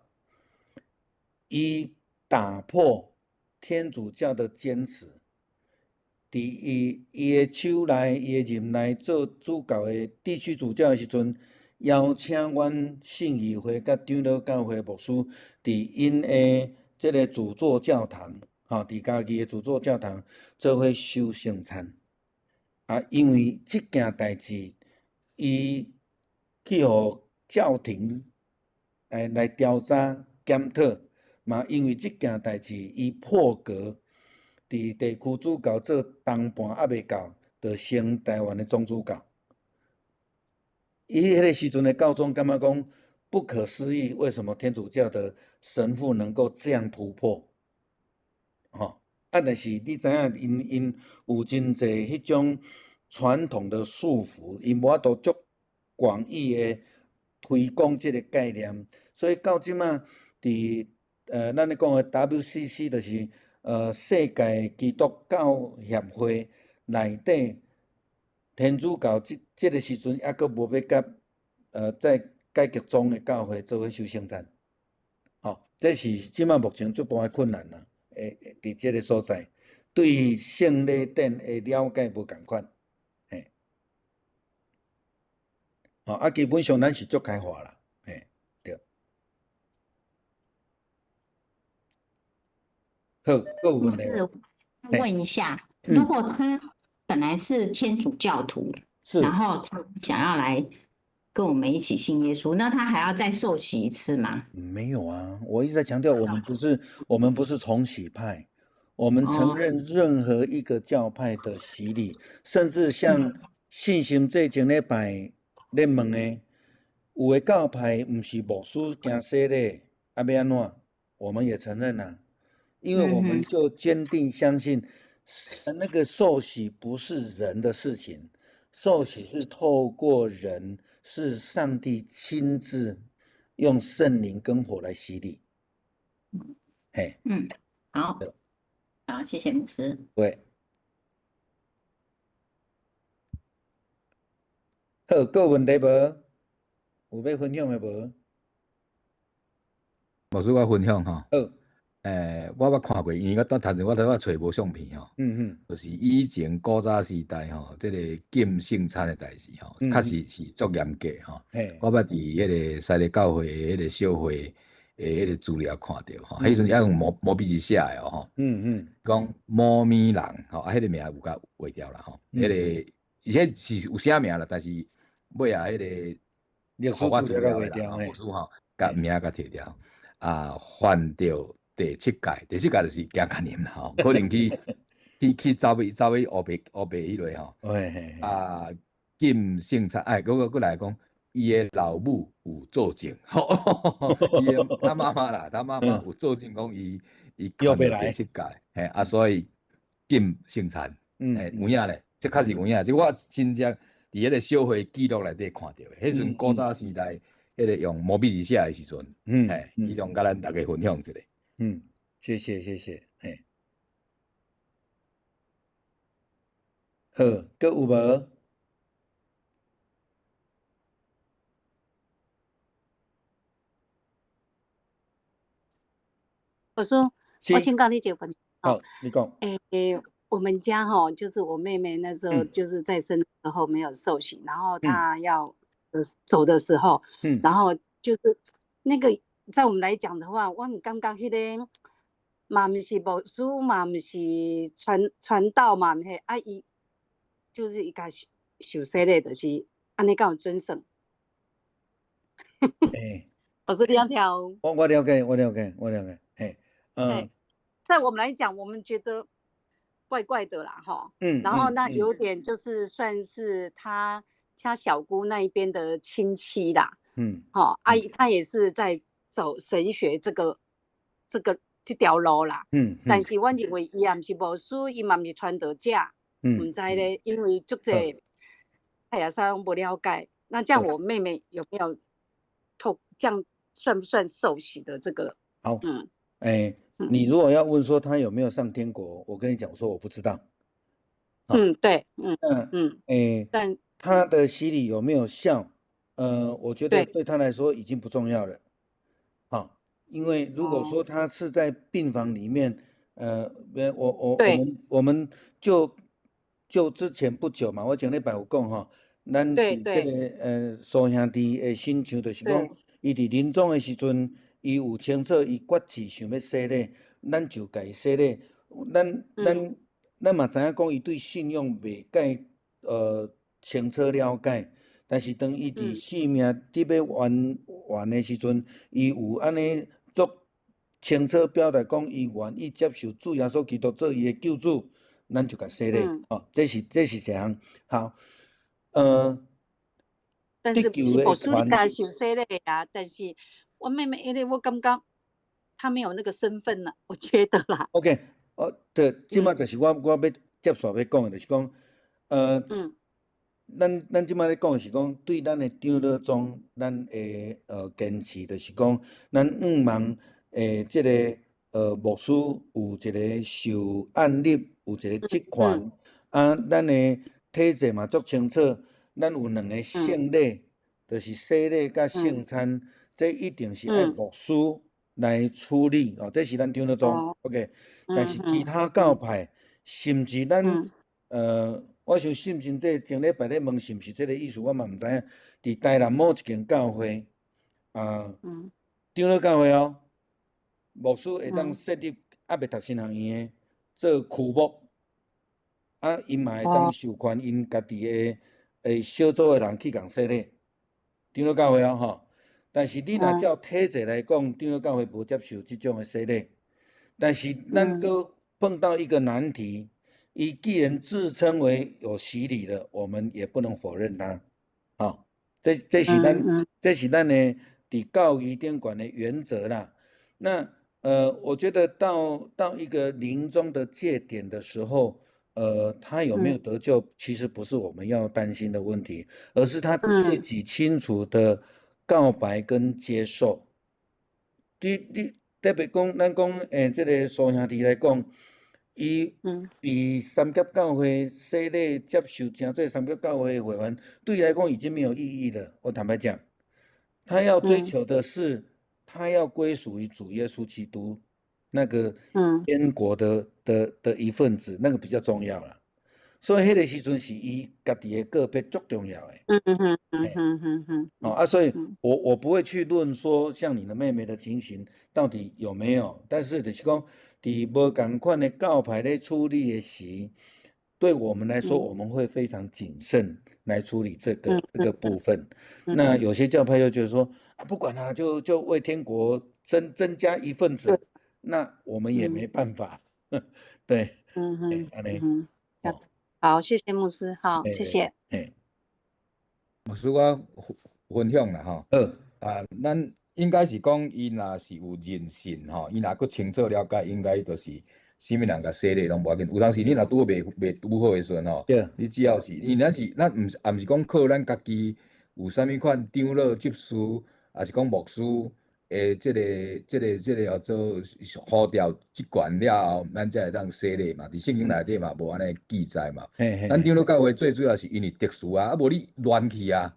伊打破天主教的堅持，佇伊的手內，伊的任內做主教的地區主教的時陣，邀請阮信義會佮長老教會牧師，佇𪜶的這个主座教堂，吼，佇嘉義的主座教堂做伙守聖餐。啊，因為這件代誌，伊去予教廷來調查檢討，嘛因為這件代誌，伊破格佇地區主教做當盤猶未到，就升台灣的總主教。伊彼个時陣的教宗感覺講不可思議，為什麼天主教的神父能夠這樣突破？吼，啊，但是你知影，𪜶有真濟彼種傳統的束縛，𪜶無法度足廣義的推廣這个概念，所以到這馬佇咱咧講的 WCC 就是世界基督教協會內底，天主教這个時陣猶閣無欲佮在改革宗的教會做伙守聖餐，吼，這是這馬目前足大的困難啦。佇這个所在，對聖禮典的了解無仝款，嘿，吼啊，基本上咱是足開化啦，嘿，對。好，閣有問題無？問一下，如果他本來是天主教徒，然後他想要來跟我們一起信耶穌，那他還要再受洗一次嗎？沒有啊，我一直在強調，我們不是重洗派，我們承認任何一個教派的洗禮，甚至像信心這前禮拜咧問的，有的教派毋是牧師行洗禮，啊欲按怎？我們也承認啊，因為我們就堅定相信，那個受洗不是人的事情。受洗是透過人，是上帝親自用聖靈跟火來洗禮。嘿，嗯，好，好，謝謝牧師。對，好，閣有問題無？有欲分享的無？牧師，我分享吼。好。我捌看過，因為我拄頭前我拄仔揣無相片吼，就是以前古早時代吼，這個禁聖餐的代誌吼，確實是足嚴格吼。我捌佇彼个西禮教會的彼个小會的彼个資料看著吼，彼時陣猶用毛筆字寫的哦吼。講某咪人吼，啊，彼个名有共劃掉啦吼，彼个伊彼是有寫名啦，但是尾仔彼個歷史資料劃掉，牧師吼，共名共提掉，啊，犯著第七誡，第七誡就是驚較黏啦吼，可能去走去烏白烏白彼落吼，啊，禁聖餐，哎，閣來講，伊的老母有作證，伊的他媽媽啦，他媽媽有作證講伊要欲來第七屆，嘿啊，所以禁聖餐，有影咧，這確實有影，這我真正佇彼個小會記錄內底看著的，彼時陣古早時代，彼個用毛筆字寫的時陣，嘿，以上共咱逐家分享一下。嗯，謝謝謝謝，嘿，好，閣有無？我說，我請教你一個問題。好，你講。我們家吼，就是我妹妹那時候就是在生的時候沒有受洗，然後她要走的時候，然後就是那個在我們來講的話，我們剛剛彼個嘛毋是牧師，嘛毋是傳道嘛，毋是啊，伊就是伊共受洗禮，就是按呢敢有准算。我是兩條。我了解，我了解，我了解，嘿，嗯，在我們來講，我們覺得怪怪的啦，哈，然後那有點就是算是他小姑那一邊的親戚啦，好，阿姨她也是在走神學這條路啦，但是我認為伊也毋是牧師，伊嘛毋是傳道者，毋知咧，因為足濟，他也是無了解。那這樣我妹妹有沒有透這樣算不算受洗的這個？好，你如果要問說他有沒有上天國，我跟你講，我說我不知道。對，但他的洗禮有沒有效？我覺得對他來說已經不重要了。好，因為如果說他是在病房裡面，我們就之前不久嘛，我前禮拜有講吼，咱佇這個蘇兄弟的身上，就是講，伊佇臨終的時陣，伊有清楚，伊決志想欲洗禮，咱就共伊洗禮。咱嘛知影講，伊對信仰袂介清楚了解，但是當伊佇生命佇欲完完的時陣，伊有按呢足清楚表達講，伊願意接受主耶穌基督做伊的救主，咱就共洗禮。哦，這是一項。好，但是牧師你共受洗禮啊，但是我妹妹因為我感覺她沒有那個身份啦，我覺得啦。 OK，哦，對，這擺就是我欲接續欲講的，就是講，咱這擺咧講的是講，對咱的長老宗，咱會堅持，就是講，咱向望這個牧師有一個受按立，有一個職權，啊，咱的體制嘛足清楚，咱有兩個聖禮，就是洗禮佮聖餐，這一定是愛牧師來處理哦，這是咱長老宗，OK。但是其他教派，甚至咱我想信真這前禮拜咧問是毋是這個意思，我嘛毋知影。佇台南某一間教會，啊，長老教會哦，牧師會當設立猶未讀神學院的做區牧，啊，𪜶嘛會當授權𪜶家己的小組的人去共洗禮，長老教會哦吼。但是你若照體制來講，長老教會無接受這種的洗禮。但是咱閣碰到一個難題，伊既然自稱為有洗禮了，我們也不能否認他。好，這是咱的佇教義頂懸的原則啦。那我覺得到一個臨終的界點的時候，他有沒有得救，其實不是我們要擔心的問題，而是他自己清楚的告白跟接受。你特別講，咱講這個蘇兄弟來講，伊佇三峽教會洗禮接受成做三峽教會的會員，對伊來講已經沒有意義了。我坦白講，他要追求的是，他要歸屬於主耶穌基督那個天國的一份子，那個比較重要啦。所以彼個時陣是伊家己的個別足重要的。哦啊，所以我不會去論說像你的妹妹的情形到底有沒有，但是就是講，佇無仝款的教派咧處理的時，對我們來說，我們會非常謹慎來處理這個部分。那有些教派又覺得說，啊，不管他，就為天國增加一份子，那我們也沒辦法。對，好，謝謝牧師，好，謝謝。牧師，我分享啦吼。啊，咱應該是講，伊若是有認信吼，伊若閣清楚了解，應該就是啥物人共洗禮攏無要緊。有當時你若拄好袂拄好的時陣吼，你只要是，因咱是咱毋是，也毋是講靠咱家己有啥物款長老執事，抑是講牧師的這個叫做呼召職權了後，咱才會當洗禮嘛。佇聖經內底嘛無按呢記載嘛。咱長老教會最主要是因為特殊啊，啊無你亂去啊，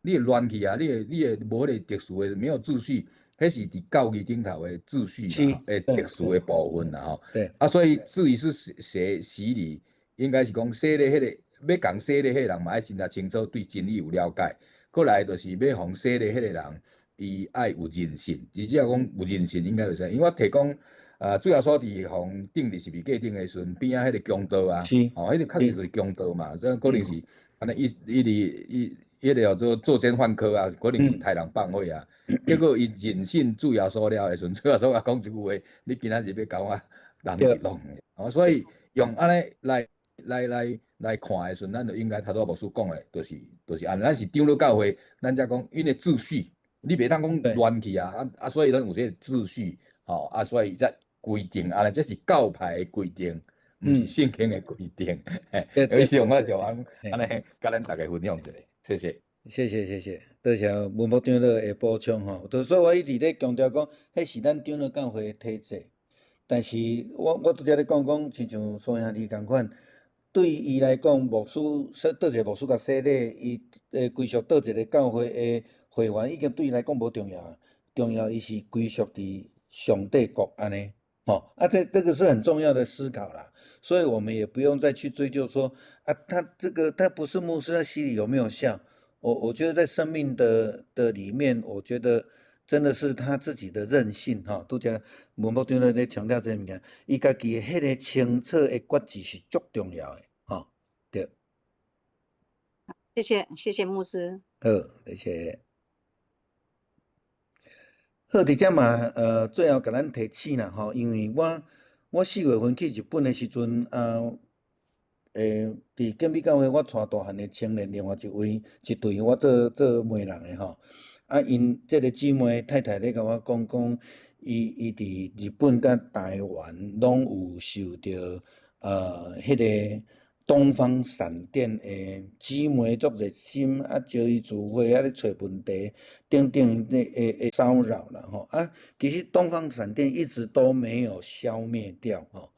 你會亂去啊，你會無彼個特殊的，沒有秩序，彼是佇教義頂頭的秩序嘛，的特殊的部分啦吼。啊，所以至於是誰洗禮，應該是講洗禮彼個欲共洗禮彼個人嘛愛真正清楚對真理有了解。過來就是欲予洗禮彼個人，伊愛有認信，伊只要講有認信，應該就使。因為我提講，啊，主耶穌佇予釘佇十字架頂的時陣，邊仔彼個強盜啊，哦，彼個確實是強盜嘛，這可能是按呢伊伊佇伊彼個叫做作奸犯科啊，可能是殺人放火啊。結果伊認信主耶穌了的時陣，主耶穌共講一句話：你今仔日欲共我仝佇樂園。哦，所以用按呢來看的時陣，咱就應該頭拄仔牧師講的，就是按呢。咱是長老教會，咱才講因為秩序，你袂當講亂去啊，啊，所以咱有這個秩序，吼，啊，所以才規定按呢，這是教派的規定，毋是聖經的規定。以上我就按呢，共咱大家分享一下，謝謝。謝謝謝謝，多謝文博長老的補充吼。就所以我一直咧強調講，彼是咱長老教會的體制。但是我拄才咧講講，親像蘇兄弟仝款，對伊來講，牧師說佗一個牧師共洗禮，伊歸屬佗一個教會的會員，已經對伊來講無重要，重要伊是歸屬佇上帝國按呢，吼啊，這個是很重要的思考啦。所以我們也不用再去追究說啊，他這個他不是牧師，他洗禮有沒有效？我覺得在生命的裡面，我覺得真的是他自己的認信吼。拄才文博長老咧強調這個物件，伊家己的彼個清楚的決志是足重要的，吼，對。謝謝謝謝牧師。好，謝謝。好，佇遮嘛，最後共咱提醒啦，吼，因為我4月份去日本的時陣，啊，佇建美教會，我帶大漢的青年，另外一位一隊，我做媒人的吼，啊，𪜶這個姊妹太太咧共我講講，伊佇日本佮台灣攏有受著，彼個東方閃電的姊妹足熱心，啊，招伊聚會，啊，咧揣問題等等的騷擾啦吼，啊，其實東方閃電一直都沒有消滅掉吼，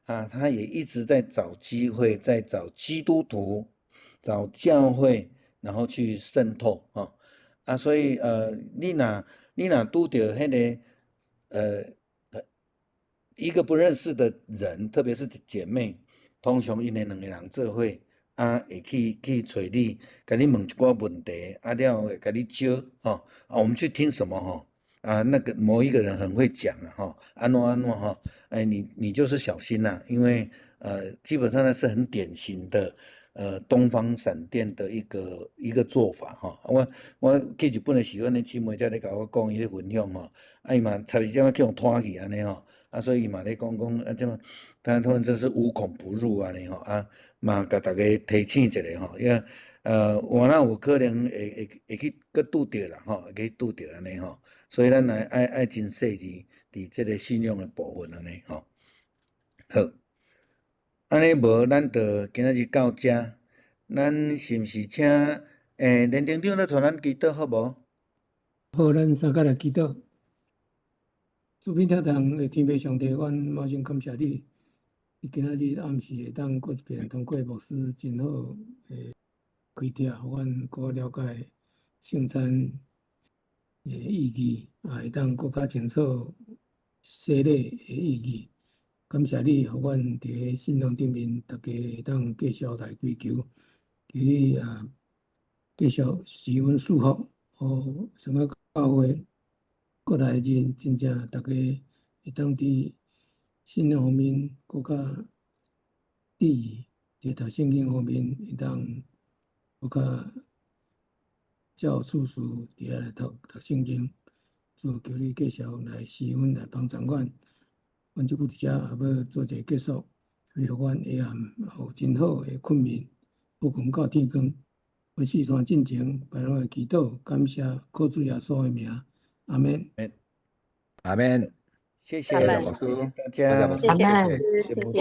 啊，他也一直在找機會，在找基督徒，找教會，然後去滲透吼，啊，所以你若拄著彼個一個不認識的人，特別是姐妹。通常𪜶會兩個人做伙，啊，會去揣你，共你問一寡問題，啊了後會共你招，吼，啊，我們去聽什麼吼？啊，那個某一個人很會講啊，吼，按怎按怎吼，哎，你就是小心啦，因為基本上呢是很典型的，東方閃電的一個做法吼。我去日本的時候，阮姊妹才咧共我講伊咧分享吼，啊伊嘛插一點仔去予拖去按呢吼，啊所以伊嘛咧講講啊這麼。他們真是無孔不入按呢吼，啊，嘛共大家提醒一下吼，因為有哪有可能會去閣拄著啦吼，會去拄著按呢吼，所以咱來愛真細緻佇這個信仰的部分按呢吼。好，按呢無咱就今仔日到遮，咱是毋是請連長長來帶咱祈禱好無？好，咱三個來祈禱。主庇天堂的天父上帝，阮滿心感謝你。你今仔日暗時會當閣一遍通過牧師真好的開示，予阮閣了解聖餐的意義，也會當閣較清楚洗禮的意義。感謝你，予阮佇信仰頂面，大家會當繼續來追求，求你啊，繼續賜阮祝福，予整個教會閣來真真正大家會當佇信仰方面閣較注意，佇讀聖經方面會當閣較照次序佇遐來讀聖經。主求你繼續來賜阮來幫助阮，阮這久佇遮也欲做一個結束，所以予阮下暗有真好的困眠，好困到天光。阮四散進前，拜阮的祈禱，感謝靠主耶穌的名，阿門。阿門。謝謝，謝謝大家，謝謝牧師，謝謝。